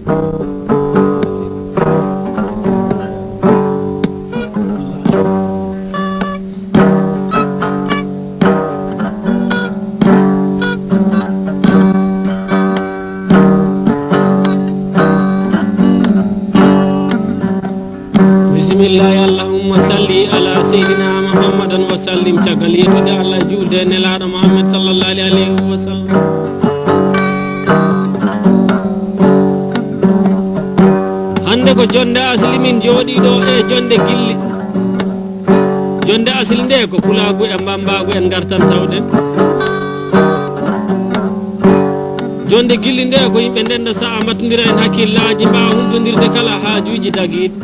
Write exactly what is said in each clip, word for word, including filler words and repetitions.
Bisimillahi, allahumma salli ala seydina muhammadan wa sallim. Caggal yettude Allah, juulde e nelaaɗo Muhammad sallallahu alayhi wa sallam. Hannde ko jonnde asli min jooɗii ɗo e jonnde gilli. Jonnde asli nde ko pulaagu e mbammbaagu en ngartan tawɗen. Jonnde gilli nde ko yimɓe ndenda sa'a mbattondira en hakkillaaji, mbaawa huntondirde kala haajuuji dagiiɗi.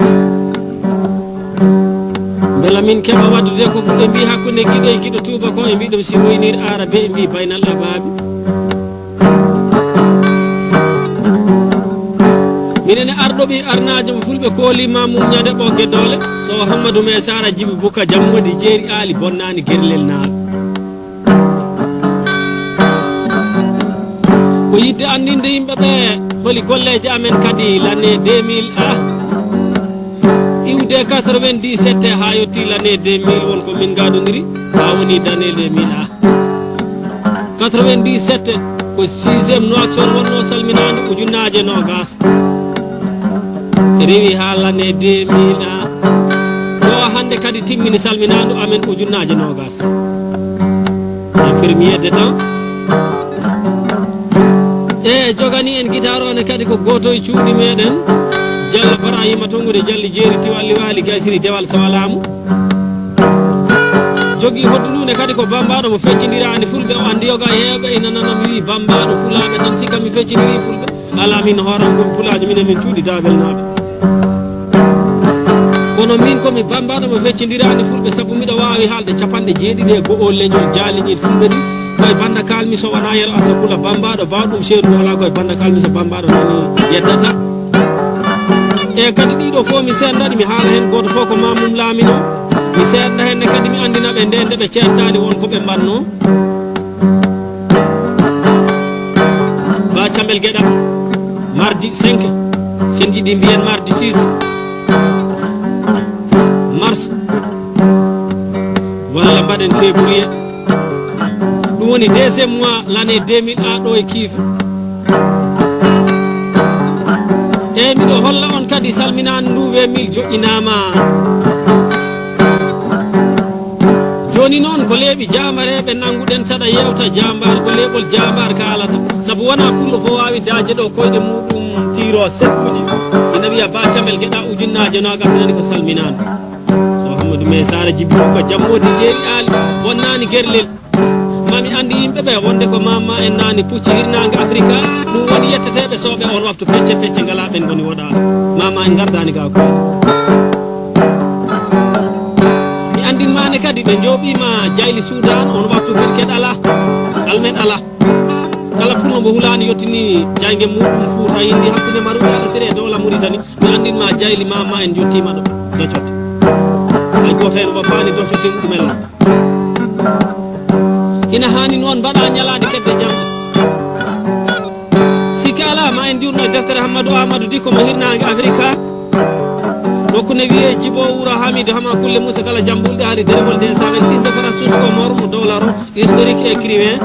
Mbela min keɓa waɗdude ko fulɓe mbi hakkunde giɗo e giɗo tuuba ko, e mbi ɗum si woynir aara be, e mbi baynal abaabi. Minen e arɗo ɓi arnaajo mo fulɓe kooli ma mum ñande ɓogge doole, so o Hammadu me Sara Jibi Buka Jammoodi Jeeri Aali Bonnaani Gerlel naaɓe. Ko yiɗde anndinde yimɓe ɓe holi golleeje amen kadi l'année deux mille ah. Iwde quatre-vingt-dix-sept haa yotti l'année deux mille, won ko min ngadondiri, haa woni d'année deux mille ah. Quatre-vingt-dix-sept ko sixième Nouakchott wonno salminaandu ujunnaaje noogas. Rewi haa l'année deux mille ah. Ɗo hannde kadi timmini salminaandu amen ujunnaaje noogas. Infirmier d'état. E jogani en guitare o ne kadi ko gooto e cuuɗi meɗen. Jallo Barahima Tongude Jalli Jeeri Tiwalli Waali Gaysiri Dewal Sawalaamu. Jogii hoɗdu ndu ne kadi ko bambaɗo mo feccindiraani fulɓe, o anndi yoga heewɓe ina nana mi wii bambaɗo fulaaɓe tan, sikka mi feccindiri fulɓe. Alaa, min hooram ko mi pulaajo, minen min cuuɗi Daabelnaaɓe. Kono min ko mi bambaɗo mo feccindiraani fulɓe, sabu miɗo waawi haalde capanɗe jeeɗiɗi e go'o leñol jaaliñiiɗ fulɓe ɗi, koye bannda kaalmi so wonaa yero asabula bambaɗo bawɗum seedu alaa, koye bannda kaalmi so bambaɗo nani yeddata. E kadi ɗiɗo fof mi seerdaɗi, mi haala heen gooto fof ko ma mum laamino. Mi seerda heen ne kadi mi anndina ɓe nde nde ɓe ceertaani won ko ɓe mbanno. Ba Cambel Geɗa, mardi cinq, sen jiɗi mbiyen mardi six mars, walla mbaɗen février. Ɗum woni deuxième mois l'année deux mille a ɗo e Kiifa. E miɗo holla on kadi salminaandu ndu we mil joƴƴinaama. Jooni noon ko leeɓi jaambareeɓe nannguɗen saɗa yeewta jaambaar, ko leeɓol jaambaar kaalata. Sabu wonaa pullo fof waawi daaje ɗo koyɗe muɗum tiiro seppuji. Ina wiya Ba Cambel Geɗa ujunnaaje noogas nani ko salminaandu. So Hammadou Mey Sara Jibi ko Jammoodi Jeeri Aali, bonnaani Gerlel. Mami anndi yimɓe ɓe wonde ko mama en naani pucci hirnaange Afrika, ɗum woni yetteteeɓe sooɓe on waftu pecce pecce ngalaa ɓen ngoni woɗaa. Mama en ngardaani ga ko. Mi anndin maane kadi ɓe njooɓiima jayli Suudaan on waftu birket alaa, almet alaa. Kala pullo mo hulaani yottini jaynge muɗum Fuuta yindi hakkunde Maruɓe Alasiri e Dowla Muritani. Mi anndin ma jayli ma, ma en njottiima ɗo Docotte. Hay gooto heen woppaani Docotte muɗum en lan. Ina haani noon mbaɗa ñalaaɗe kedde jam. Sikki alaa, ma en njuurno e deftere Hammadou Amadou Dikko mo hirnaange Afrika. Nokku ne wiyee Jibo Wuro Hamidou Hama Kulle Moussa Kala Jambulde hari Derewol deux cent vingt-six nde Faransuusko Mor mo Dowla Ro, historique écrivain.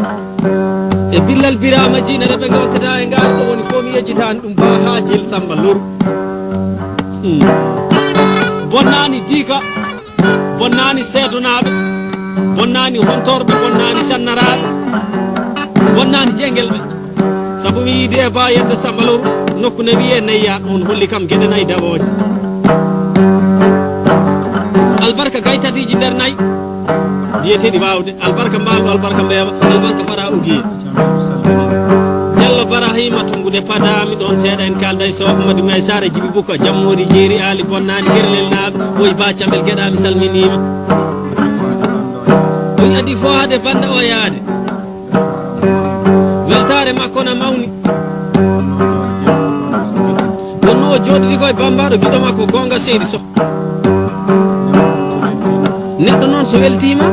E billal Birama Jiinere ɓe ngawtata e ngaari ɗo woni fof mi yejjitaani ɗum Ba Haajil Samba Loru. Hmm. Bonnaani Diika, bonnaani Seedonaaɓe, bonnaani Hontorɓe, bonnaani Sannaraaɓe, bonnaani Jeŋgelɓe. Sabu mi yiidi e Ba Yedda Samba Loru, nokku ne wiyee Neyya, on holli kam geɗe nayi dawooje. Albarka gay tatiiji nder nayi, mbiyeteeɗi waawde. Albarka mbaalu, albarka mbeewa, albarka fara ugiye. Jallo Barahima Tungude Pada, mi ɗoon seeɗa en kaalda e Sow Ahmadu May Sara Jibi Buka, Jammoori Jeeri Aali Bonnaani Gerlel naaɓe, woy Ba Cambel Geɗa, mi salminiima. Ɗum adii fof hade bannda o yaade. Weltaare makko na mawni. Kono o jooɗidi ko e bambaɗo giɗo makko goonga seydi Sow. Neɗɗo noon so weltiima,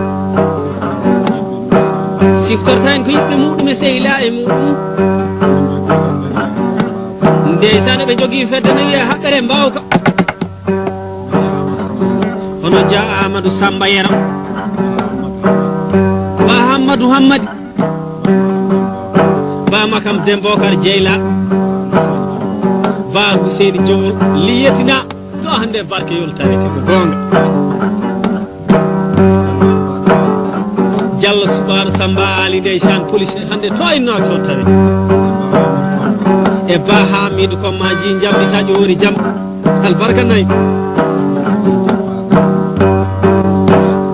siftorta en ko yimɓe muɗum e sehilaa e muɗum. Ndeysaan, ɓe jogii fedde ne wiyee Haɓɓere Mbaawka. Hono Dia Amadou Samba Yero. Ba Hammadu Hammadi. Ba Makam Dembokar Jeyla. Ba Huseyni Jowol. Liyetina. To hannde barke yoltare ko goonga. Jallo Suɓaaro Samba Ali ndeysaan police hannde to inno ak so tawi. E Ba Hamidu Kommaji jamɗi taƴoori jam. Albarka nayi.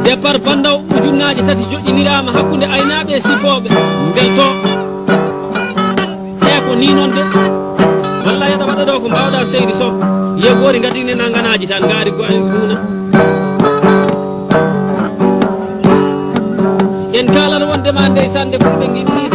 Départ Bandaw ujunnaaje tati joƴƴiniraama hakkunde aynaaɓe e sipooɓe. Mbelto. Eyi, ko nii noon de. Wallaahi, aɗa waɗa ɗo ko mbaawɗaa, seydi Sow. Yegoori ngadii ne nannganaaji tan, ngaari go en guuna. En kaalata wonde ma ndeysaan, nde fulɓe ngiɗi